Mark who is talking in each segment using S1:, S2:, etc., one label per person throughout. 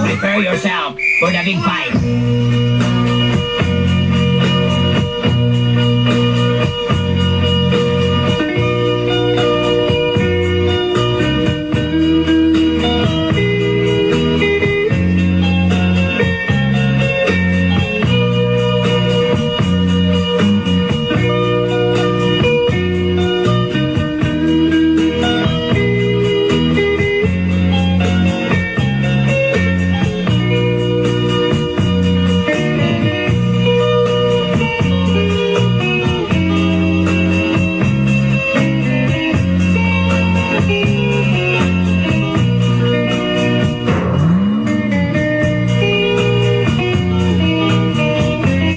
S1: Prepare yourself for the big fight.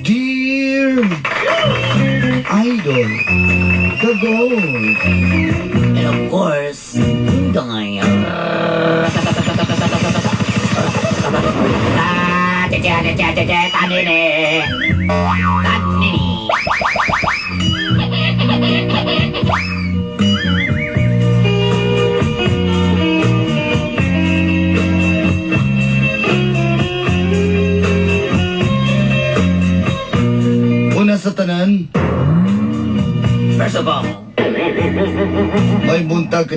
S2: Dear Idol, the gold.
S1: And of course, Inday. Tanini.
S2: Una sa tanan,
S1: First of all,
S2: may buntag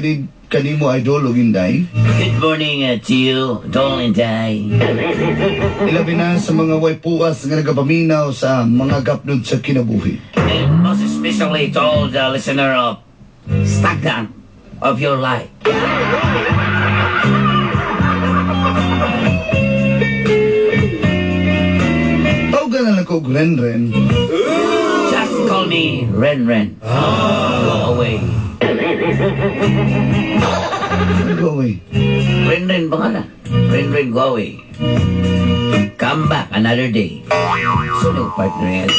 S2: kanimo, Idol ug Inday.
S1: Good morning to you, Dol and Day.
S2: Ilabi na sa mga way puas nga nagapaminaw sa mga gapnod sa kinabuhi.
S1: And most especially to all the listener of Stagnant of Your Life.
S2: Tawagan na lang ko og Renren.
S1: Just call me Ren Ren. Go away.
S2: Go away.
S1: Ren Ren ba nga na? Ren Ren, go away. Come back another day. Sunog, partner, yes.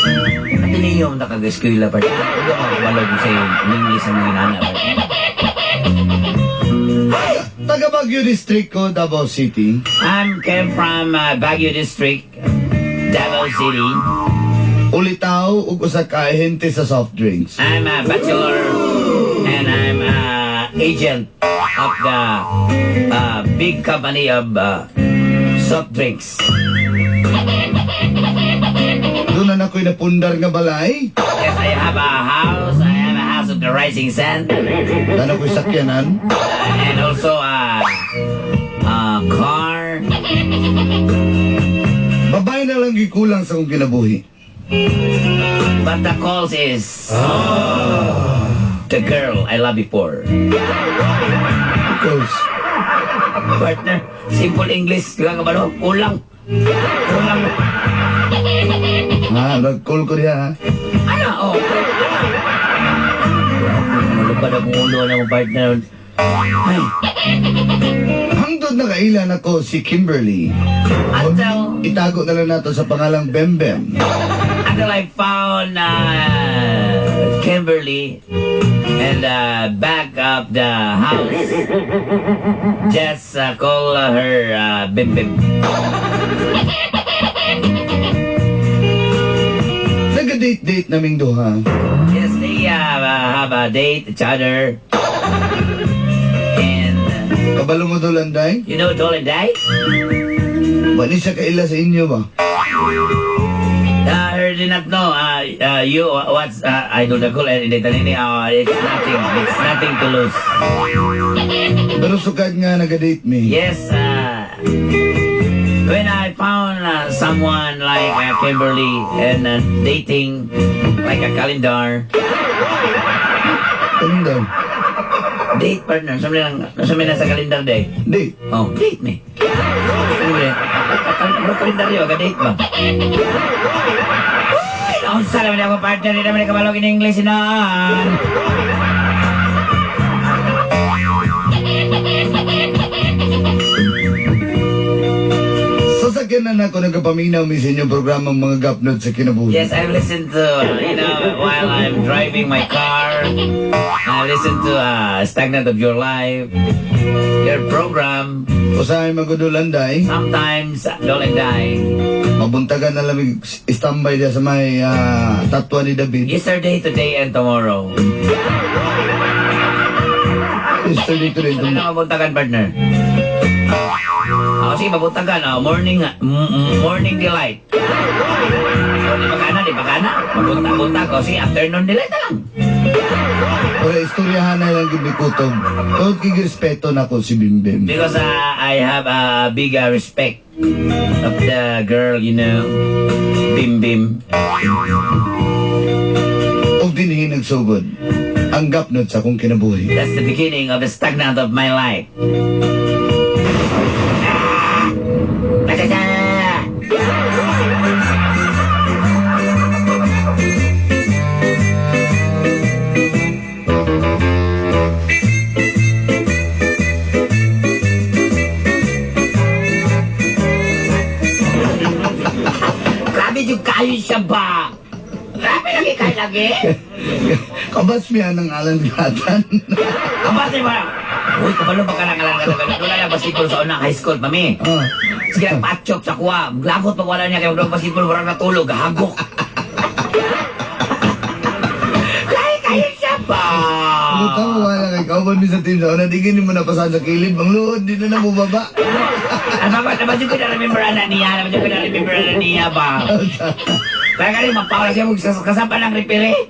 S1: At ninyo nakag-eskwela, partner. Huwag ka makawalog sa iyo. English ang mga nana, partner.
S2: Taga Baguio District ko, Davao City.
S1: I'm came from Baguio District, Davao City.
S2: Ulitaw ug usa ka ahente sa soft drinks.
S1: I'm a bachelor and I'm a agent of the big company of soft drinks.
S2: Doon na ako'y napundar nga balay.
S1: Yes, I have a house. I have a house of the rising sun.
S2: Doon ako'y sakyanan.
S1: And also a car.
S2: Babae na lang gikulang sa akong kinabuhi.
S1: But the calls is the girl I love before.
S2: Because
S1: Partner, simple English lang ba, no? Kulang. Kulang.
S2: Ha, nag-call ko diha ha.
S1: Ano? Oh. Malupad ang ulo ng partner. Ay,
S2: Hangtod na kailan ako si Kimberly.
S1: Until,
S2: Itago na lang nato sa pangalang Bembem.
S1: Until I found Kimberly and back of the house. Just call her Bim Bim.
S2: Nag-date-date naming duha.
S1: Yes, they have a date each other. And
S2: Kabalo mo, Dol Anday?
S1: You know Dol and Day?
S2: Ba ni siya kaila sa inyo ba?
S1: Her did not know. You what's Idol the Cool and Inday, it's nothing. It's nothing to lose.
S2: Pero sukad nga nag-date mi.
S1: Yes, when I found someone like Kimberly and dating like a calendar,
S2: Calendar.
S1: Date, partner, sabi lang, sabi na sa calendar day.
S2: Date.
S1: Oh, date me. Ano ba yun? Ano kalendaryo? Ka-date ba? Uy, naunsa naman ako, partner, hindi naman kabalog in English naan.
S2: Sasakyan na nako nagapaminaw mi sa inyong programang mga gapnod sa kinabuhi.
S1: Yes, I listen to, while I'm driving my car, I listen to Stagnant of Your Life, your program.
S2: Usahay magudol, Anday.
S1: Sometimes, Dol and Die.
S2: Mabuntagan na lang standby diya sa may tatwa ni David.
S1: Yesterday, today, and tomorrow.
S2: Mr. dito rin.
S1: Ano na mabuntagan, partner? Ako sige, mabuntagan. Oh, morning, morning delight. Oh, di ba ka na, di ba ka na? Mabuntag-buntag. Oh, sige, afternoon delight na lang.
S2: Ora, istoryahan na lang gibikutob. Tungod kay respeto na ko si Bimbim.
S1: Because I have a big respect of the girl, you know, Bim Bim.
S2: Og dinhi nagsugod ang gapnod sa akong kinabuhi.
S1: That's the beginning of the stagnant of my life. Ah! Grabe yung kayo siya ba? Grabe lagi kayo lagi.
S2: Kabas miya ng Alan Gatan.
S1: Kabas di ba? Uy, kabalo ba ka ng Alan Gatan? Wala lang basketball sa unang high school, mami. Sige, patchop sa kuha. Maglagot pag wala niya kaya maglagot basketball, warang natulog, hagok. Kaya kayo siya ba?
S2: Ano tama wala kay kauban mi sa team sa una di gini mo napasan sa kilid bang luod di na na bubaba.
S1: Ano ba, naman yung ko na-remember na niya, naman yung ko na-remember na niya ba? Kaya ka rin, magpawala siya, kasama ng referee.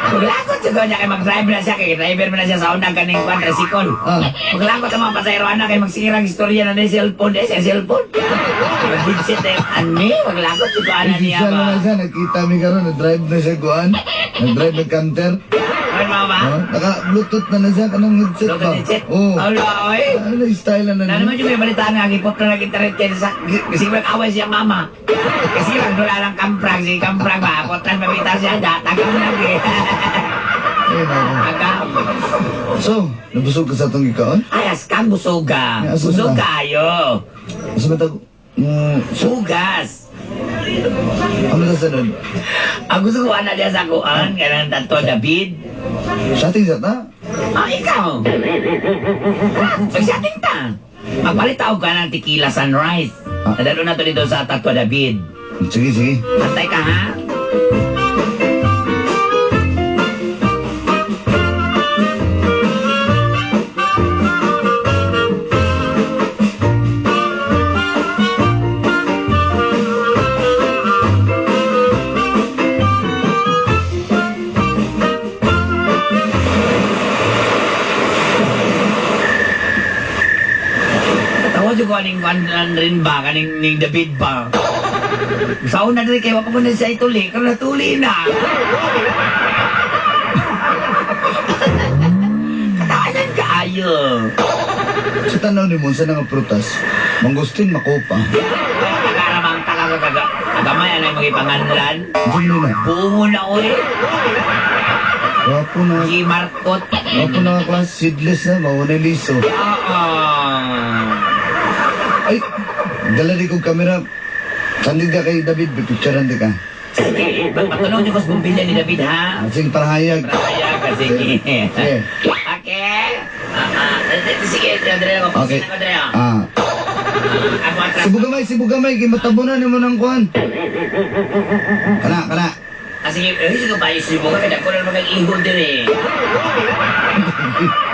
S1: Maglagot siya niya kay mag-drive na siya, kay driver na siya sa unang kaning kwan, tricycle. Maglagot ang mga pasahero anak kay magsirang istorya na ni cellphone, eh, sa cellphone. Mag-headset na yung ani, maglagot siya ana niya
S2: Siya
S1: ba?
S2: na siya, nakita mi karon nag-drive na siya kuan. Nag-drive na canter.
S1: Ano ba ba?
S2: Naka-bluetooth na na siya kanang headset ba?
S1: Bluetooth headset?
S2: Oo.
S1: Ala, oy.
S2: Ano style na
S1: Na
S2: na
S1: naman yung may balitaan nga, gipot na nag-internet kaya sa, kasi mag-away siya mama. Kasi lang dula lang kamprang, si kamprang ba, potlan mabita siya, tagam lagi. Tagam.
S2: So, nabusog ka sa atong gikaon?
S1: Ay, askang busuga.
S2: Ay, asa
S1: Busog
S2: na?
S1: kayo.
S2: Asa man tag so,
S1: Sugas.
S2: ano ta sa nun?
S1: Ang gusto ko ana diya sa kuan, kanang Tanto David.
S2: Chatting sa ta?
S1: Ah, ikaw. Magsating ta. Magpalit tawag ka ng tequila sunrise. Nadalo na to dito sa Tato David.
S2: Sige, sige.
S1: Antay ka, ha? Tawa ko aning kanan rin ba, kaning ning David ba? Sa una diri kay wa pa ko na siya ituli, karon natuli na. Katawanan kaayo.
S2: Sa tanaw ni mo, sa nga prutas, mangustin makopa.
S1: Tagaramang tagagagaga. Agamay anay magipanganlan.
S2: Diyan nila.
S1: Buo na oy.
S2: Wapo na.
S1: Si Marcot.
S2: Wapo na nga class, seedless na, mauna liso.
S1: Oo.
S2: Ay, dala di kong kamera. Sandig ka kay David, picturean di ka.
S1: Sige, patulong niyo ko sa bumbilya ni David ha.
S2: Sige, para hayag.
S1: Para ka, sige.
S2: Sige.
S1: Okay. Sige, Andrea.
S2: Okay.
S1: Andrea. Ako atras.
S2: Sibugamay, sibugamay, kay matabunan mo ng kuan. Kana, kana.
S1: Sige, sige ba yung sibuga? Kaya ko lang mag-ihon din eh.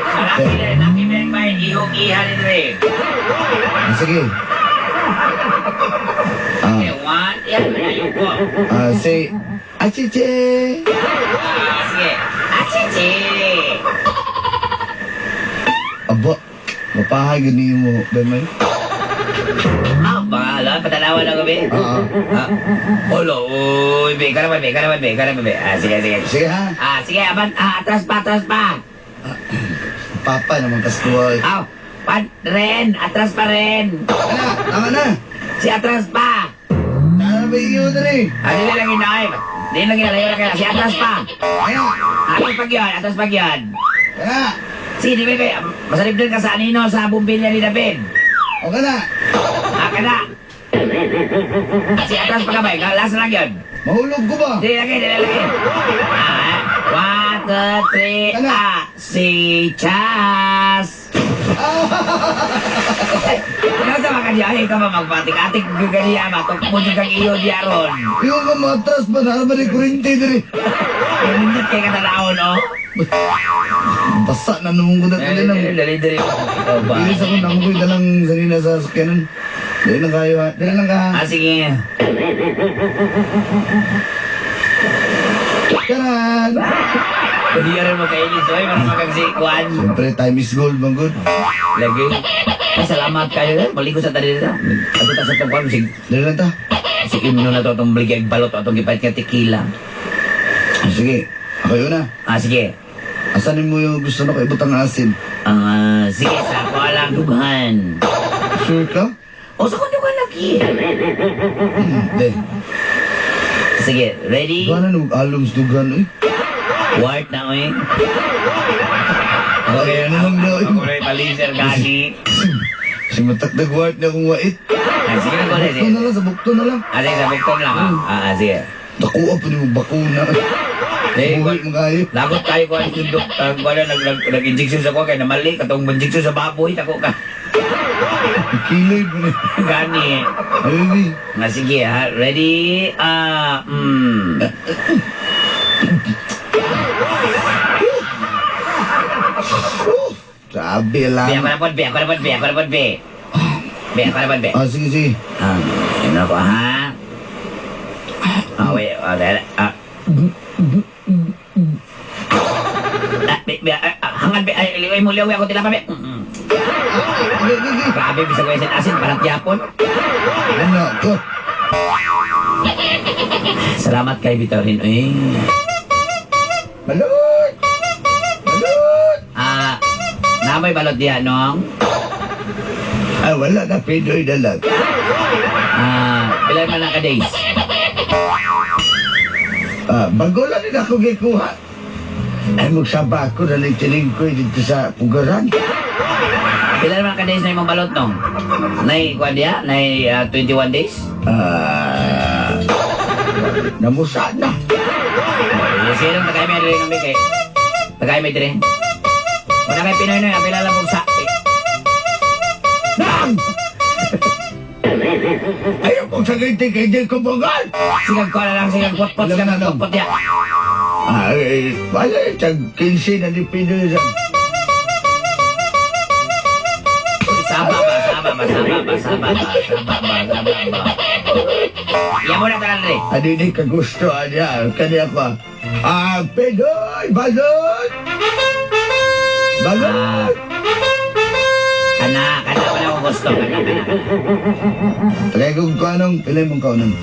S1: Malaki na, laki na yung bayan, ihong iha din eh.
S2: Sige.
S1: Okay, one, yan, ayun ko.
S2: Say, achiche!
S1: Sige. Achiche!
S2: Aba, mapahay gani mo, Bemay.
S1: Bahala, patanawan ako, be.
S2: Oo.
S1: Olo, uy, be, karaman, be, karaman, be, karaman, be. Sige, sige.
S2: Sige, ha?
S1: Sige, aban, atras pa, atras pa.
S2: Papa naman kaskuwa.
S1: Aw, pan, ren, atras pa rin.
S2: Ana, tama na.
S1: Si atras pa.
S2: Tama ba iyo na rin?
S1: Dili lang inay. Dili lang inay, lang si atras pa.
S2: Ana!
S1: Atras pa yun, atras pa yun.
S2: Ana!
S1: Sige, di ba kayo, masalib din ka sa anino sa bumbilya ni David.
S2: O ka na!
S1: Ka na. Si atras pa ka ba? Last lang yun.
S2: Mahulog ko ba?
S1: Dili lagi, dili lagi. 1, 2, 3, si Chas. Ano sa mga diya? Ay, ikaw ba magpatik-atik ganiya ba? Tukmo dyan kang iyo diya ron.
S2: Yung ka matras ba? Nara ba ni kurinte diri?
S1: Nindot kay katanawon, no?
S2: Basa na naman ko na
S1: Dali,
S2: lang.
S1: dali, dali. Ikaw ba?
S2: Bilis ako na ako dalang sarina sa sakyanan. Dali lang kayo ha. Dali lang ka.
S1: Ah, sige.
S2: Karan!
S1: Hindi ka rin magkainis, oy. Marang magagsikuan.
S2: Siyempre, time is gold, manggod.
S1: Lagi. Ay, salamat kayo. Maligo sa tali nila. Ato ta sa tungkol. Sig,
S2: Dali lang ta.
S1: si imno na to itong bligay balot atong gipalit nga tequila.
S2: Sige, ako yun na.
S1: Ah, sige.
S2: Asanin mo yung gusto na ko ibutang asin?
S1: Ah, sige, sa ako alang dughan.
S2: Sure ka?
S1: O, sa kong dughan lagi.
S2: Hindi.
S1: Sige, ready?
S2: Gana nung along sa dughan eh.
S1: Wart na, oy.
S2: Okay, ano lang daw
S1: Ako na paliser gani.
S2: Si matakdag wart na akong wait.
S1: Ah, sige na, gole.
S2: Bukto na lang, sa bukto na lang.
S1: Ah, sige, sa bukton lang. Ah, ah, sige.
S2: Dakuha pa ni mo bakuna.
S1: Eh,
S2: Buhay mo kayo.
S1: Lagot tayo ko ang sundok. Ang wala nag-injection sa ko kay namali katong injection sa baboy tako ka.
S2: Kiloy pa ni.
S1: Gani.
S2: Ay, baby.
S1: Nga sige ha. Ready? Ah,
S2: Sabi
S1: Be,
S2: lang.
S1: ako na po, be, ako na po, be, ako na po, be. Be, ako na po, be.
S2: Ah, sige, sige.
S1: Ah, yun ako, ha? Ah, wait, ah, dali, ah. Ah, be, be, ah, ah, hangan, be, ay, liway mo, liway ako, tilapa, be.
S2: Sige, sige.
S1: Grabe, bisag ko asin, asin, parang yapon.
S2: Ano ko?
S1: Salamat kay Vitorin, eh.
S2: Balot! Balot!
S1: Ah, namoy balot diya, nong?
S2: Ay, wala na Pinoy na lang.
S1: Ah, pila man na ka days?
S2: Ah, bago lang din ako gikuha. Ay, magsaba ako na lang ko dito sa Pugaran.
S1: Pila naman ka days na imong balot, nong? Nay, kuan diya? Nay, 21 days?
S2: Ah, namusa na.
S1: Eh, sige lang, tagay may dire nang bigay. Tagay may dire. Wala kay Pinoy noy, apila lang kong sa... Eh,
S2: Nang! Ayaw kong saginti kay di ko bungal!
S1: Sigang ko na lang, sigang pot-pot,
S2: Ilang
S1: sigang
S2: na lang?
S1: pot-pot diya.
S2: Ay, wala, tag 15 na ni Pinoy sa...
S1: Uy, Saba ba, saba ba, saba ba, saba ba, saba ba, saba ba. Iya mo na tanan dire.
S2: Ano ni kagusto niya? Kaniya pa. Ah, Pinoy! Balot! Balot!
S1: Kana, kana, wala akong gusto. Kana, kana, kana.
S2: Tagay kong kaanong, pilay mong kaanong.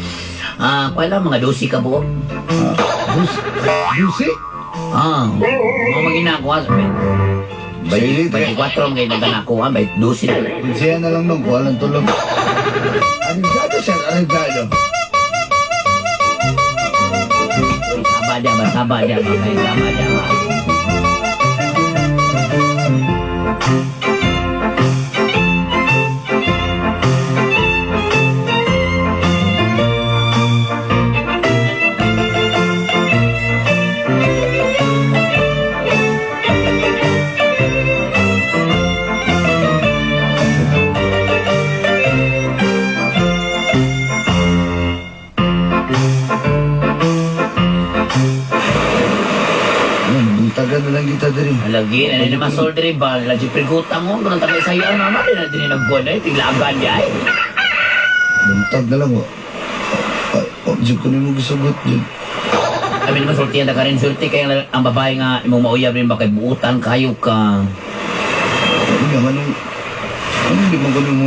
S1: Ah, wala, mga 12 ka buok.
S2: Ah, dusi?
S1: Ah, mga maginakuha.
S2: Sige, tagay.
S1: 24 mga ginaganakuha, bay 12 na.
S2: Siya na lang nung, kuha lang tulog. Arigado, sir, arigado.
S1: Uy, saba diya ba, saba diya ba, kay saba diya ba.
S2: Ano, buntagan na lang kita diri.
S1: Lagi, na naman sol diri ba, lagi prigutan mo, ganun tagay sa'yo, ano, ano, di na din nagbuwan na, tiglagan niya ay.
S2: Buntag na lang, oh. Ay, oh, di ko nimo gisugot, di.
S1: Abi naman sultihan ta ka rin, sulti kaya ang babae nga, imong mauyab rin ba kay buutan kayo ka.
S2: Ano nga, anong, anong di mo ko nimo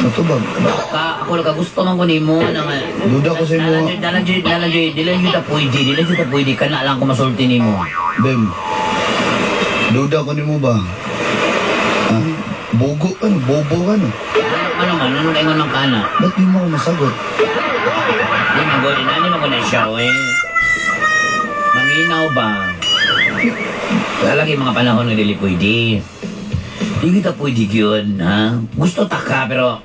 S2: matubag?
S1: Ka, ako nakagusto man ko nimo na nga.
S2: Duda ko sa imo.
S1: Dala jud, dala jud, dala jud ta pwede, dala jud ta pwede kana lang ko masulti nimo.
S2: Bem, duda ko nimo ba? Ah, bogo ka no? Bobo ka no?
S1: Ano man, ano kayo man kana?
S2: Ba't di mo ako masagot?
S1: Di man gud, ani man gud na siya, eh. Manginaw ba? Lalagi mga panahon nga dili pwede. Di kita pwede yun, ha? Gusto ta ka, pero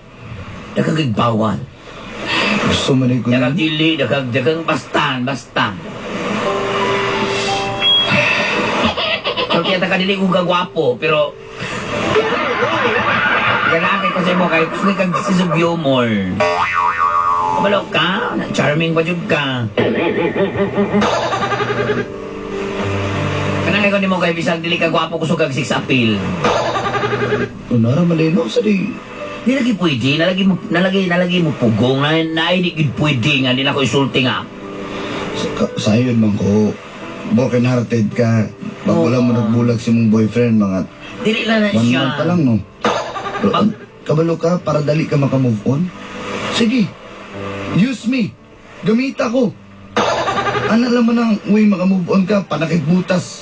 S1: daghang bawal.
S2: Gusto man ko
S1: Daghang dili, daghang daghang bastan, basta. So kaya ta ka dili ko kagwapo, pero Ganake ko sa imo kay gusto kag sense of humor. Kabalo ka, charming pa jud ka. Kanang ko nimo kay bisag dili ka gwapo kusog kag sex appeal.
S2: Unara malino sa di.
S1: Di lagi pwede, nalagi mo pugong na na di gid pwede nga di na ko isulti nga.
S2: Sayon man ko. Broken hearted ka. Pag wala mo nagbulag si mong boyfriend, mga
S1: Dili lang na
S2: one
S1: siya.
S2: month pa lang, no? Pero, kabalo ka para dali ka makamove on? Sige. Use me. Gamita ko. Ano lang man ang way makamove on ka, panakit butas.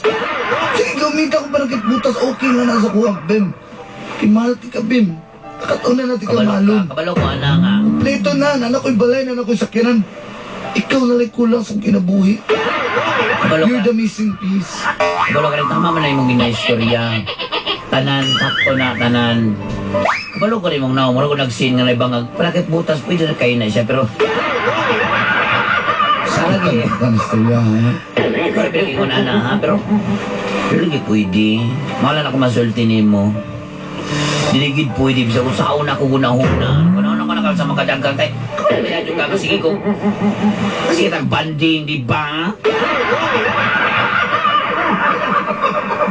S2: Sige, gamita ko panakit butas. Okay lang na sa kuha, Bim. Kimahal ka, Bim. Nakataon na natin ka
S1: Kabalo ka,
S2: mahalon.
S1: kabalo ko ana nga.
S2: Kompleto na, nana ko'y balay, nana ko'y sakyanan. Ikaw na lang kulang sa kinabuhi.
S1: Kabalo
S2: You're
S1: ka.
S2: the missing piece.
S1: Kabalo ka rin tama man na imong ginaistorya. Tanan, sakto na, tanan. Kabalo ko rin mong naong, mura ko nagsin nga na ibang panakit butas, pwede na kayo na siya, pero sa lagi.
S2: Ang istorya, ha?
S1: Pero pinag-ingon ana ha, pero lagi pwede. Mahal na ako masulti nimo. Dili gid pwede bisag kung saon ako gunahuna. Gunahuna ko na sa makadagang kay kaya jud ka sige ko. Kasi kitang banding, di ba?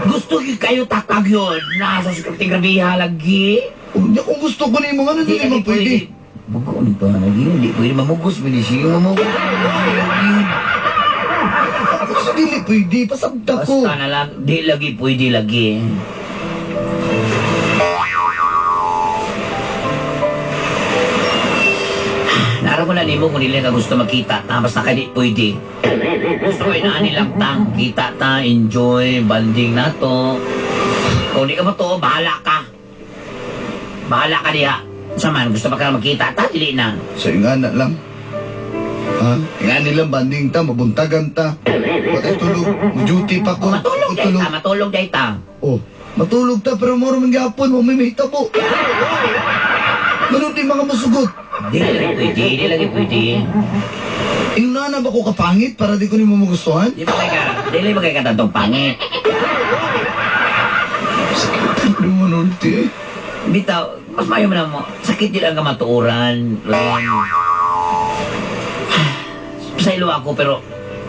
S1: Gusto gyud kayo takag yun. Nasa scripting grabiha lagi.
S2: Unya, kung gusto ko nimo, ano dili man pwede?
S1: Bugo ni ba lagi? Hindi pwede mamugos mi ni sige mamugos.
S2: Ako sa dili pwede, pasabta ko.
S1: Basta na lang, di lagi pwede lagi. Naro ko na nimo kung nila ka gusto makita ta, basta ka di pwede. Gusto ko inaan nilang tang, kita ta, enjoy, banding na to. Kung di ka mo to, bahala ka. Bahala ka diha. Sa man, gusto pa ka makita ta, dili na.
S2: Sa ingana lang. Ha? Ingana nilang banding ta, mabuntagan ta. Patay tulog, duty pa ko.
S1: Matulog day
S2: Tulog.
S1: ta, matulog day ta.
S2: Oh, matulog ta pero moro man gyapon, mo may mahitabo. Ganun di mga musugot.
S1: Di lagi pwede, di lagi pwede.
S2: Ingana ba ko kapangit para di ko nimo magustuhan?
S1: Di ba kay ka, dili ba kay katantong pangit?
S2: Sakit di mo nulti eh.
S1: Bitaw, mas mayo man mo. Sakit din ang kamatuoran. Ren. Sa ilo ako pero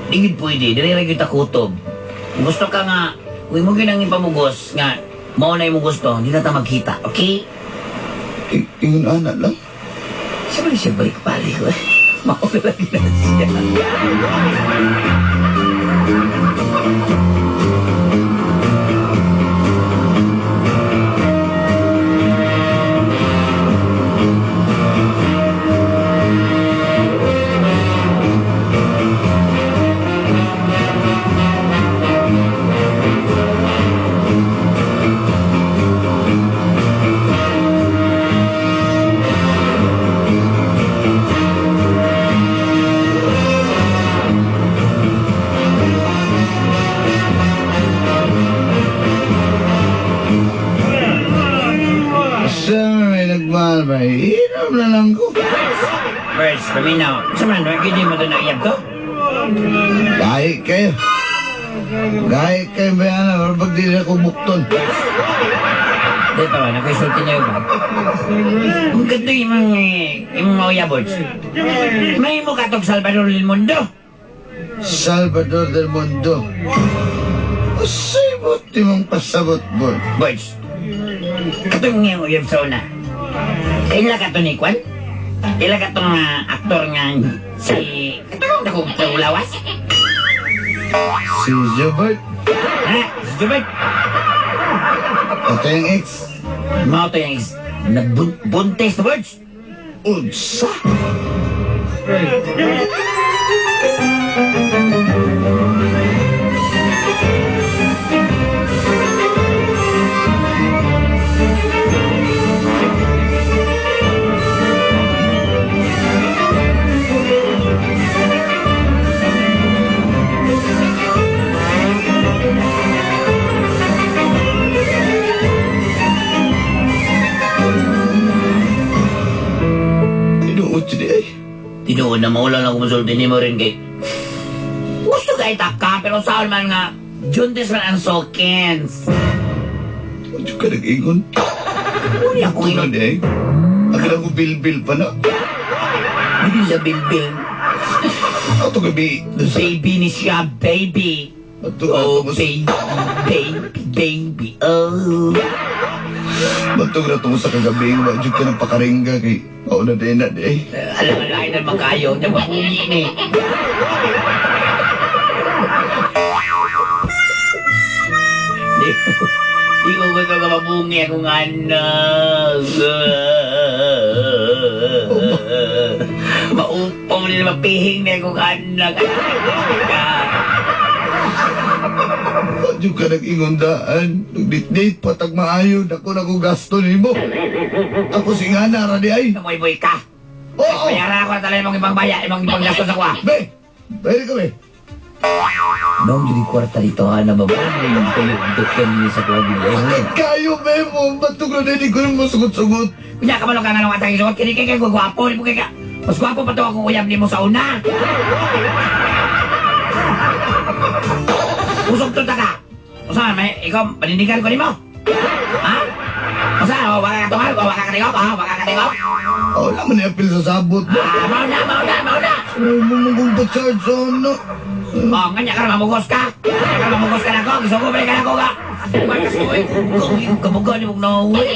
S1: di gid pwede, dili ra gyud ta kutob. Gusto ka nga, kung mo gyud ang ipamugos nga mao na imong gusto, di na ta magkita, okay?
S2: Ingon ana lang.
S1: Siya ba siya balik-balik eh? Mao na lagi na siya.
S2: Sa may nagmahal ba? Hiram na lang ko.
S1: First, paminaw. Sa man, wag gid mo to na iyab ko?
S2: Gahi kayo. Gahi kayo bayana, pero pag di ako bukton.
S1: Di pa ba, nakisulti niyo ba? Ang ganda yung mga yung mga uyabods. May mo katog Salvador del Mundo.
S2: Salvador del Mundo. Usay buti mong pasabot, boy.
S1: Boys, katong nga uyab sa una. Ila ka to ni Kwan? Ila ka tong aktor nga si... Katong dakong lawas?
S2: Si Jobert.
S1: Ha? Si Jobert?
S2: Ito yung ex.
S1: Mao to yung ex. Nagbuntis na words.
S2: Unsa? Tinuod siya ay.
S1: Tinuod na maulan ako masulti ni mo rin kay... Gusto kay taka, pero saan man nga, juntis man ang sokens.
S2: Diyo ka nag-ingon.
S1: Uri ako
S2: Ako na
S1: ingon.
S2: di ay. Akala ko bilbil pa na.
S1: Hindi siya bilbil.
S2: Ako to gabi.
S1: Baby ni siya, baby. Oh, baby, baby, baby, oh.
S2: Bantog na tungo sa kagabi, wa jud ka ng pakaringga kay mauna din na di.
S1: Alam mo, lain na makayo, niya mapungi ni. Di ko gusto ka mabungi akong anak. Maupong nila, mapihing na akong anak.
S2: Wa jud ka nag-ingundaan. Nagdate-date patag maayo, dako na ko gasto nimo. Ako si ngana ra di ay.
S1: Namoy-boy ka.
S2: Oo.
S1: Bayaran ako na talaga imong ibang baya, imong ibang gasto sa kuha.
S2: Be, pwede ka be.
S1: Noong jud kwarta dito ha, na babae yung tuyo dukyan niya sa kuha bilay.
S2: Bakit kayo, be mo? Bantog na din, di ko na masugot-sugot.
S1: Kunya ka man ka nga nung atang isuot, kini kay kay gwapo, di mo kay ka. Mas gwapo pa to akong uyab nimo sa una. Usog to ta ka. Usa may ikaw panindigan ko nimo. Ha? Usa, o wala ka tungal, o wala ka tingog, ha? Wala ka tingog.
S2: Oh, wala man apil sa sabot.
S1: Ah, mao na, mao na, mao na.
S2: Ano mo mong pa-charge sa ano?
S1: Oh, nganya ka mamugos ka. Nganya ka mamugos ka na ko, gisugo pa ka na ko ka. Makas ko eh. Kung kamuga ni mong nauwi.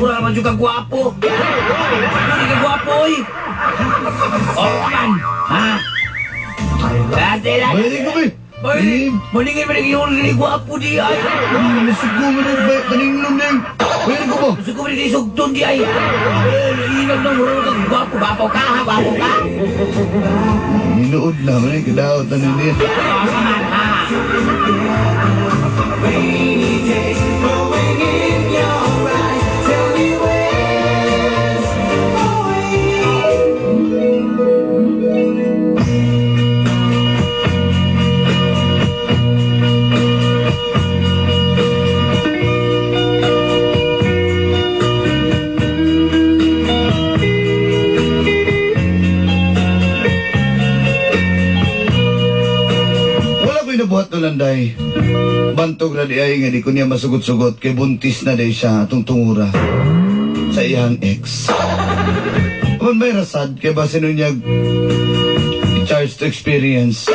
S1: Mura naman juga gwapo. Hindi ka gwapo eh. Oh man, ha? Dati lang.
S2: Pwede ko be.
S1: Ay, malingin man yung gwapo di ay.
S2: Nasugo mo na ba? Paninglom na yun. Pwede ko ba?
S1: Gusto ko rin isugton di ay. Eh, inag nang mura ka gwapo. Gwapo ka ha, gwapo ka.
S2: Ninuod na, man kadaot na niya.
S1: Oh, sama ha.
S2: Wala ko'y nabuhat no landay. Bantog na di ay nga di ko niya masugot-sugot kay buntis na di siya atong tungura sa iyang ex. Aman may rasad kay base nun niya charge to experience.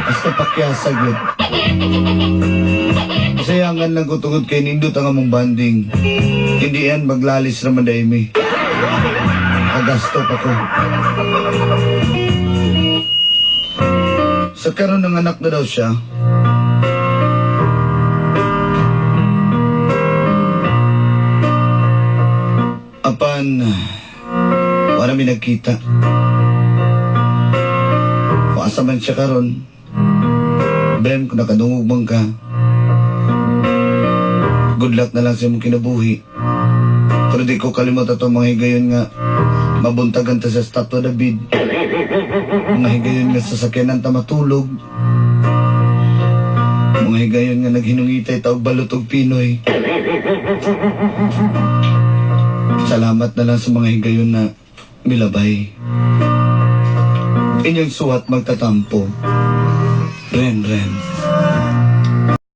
S2: Basta pakyasag yun. Sayangan lang ko tungod kay nindot ang among banding. Hindi yan maglalis naman dahil mi. Agasto pa ko. Sa karon ng anak na daw siya. Apan, wala mi nagkita. Kung asa man siya karon, Bem, kung nakadungog man ka, good luck na lang sa imong kinabuhi. Pero di ko kalimot atong mga higayon nga mabuntagan ta sa Statwa David. Mga higayon nga sasakyanan ta matulog. Mga higayon nga naghinungitay ta og balot og Pinoy. Salamat na lang sa mga higayon na milabay. Inyong suwat magtatampo. Ren, ren.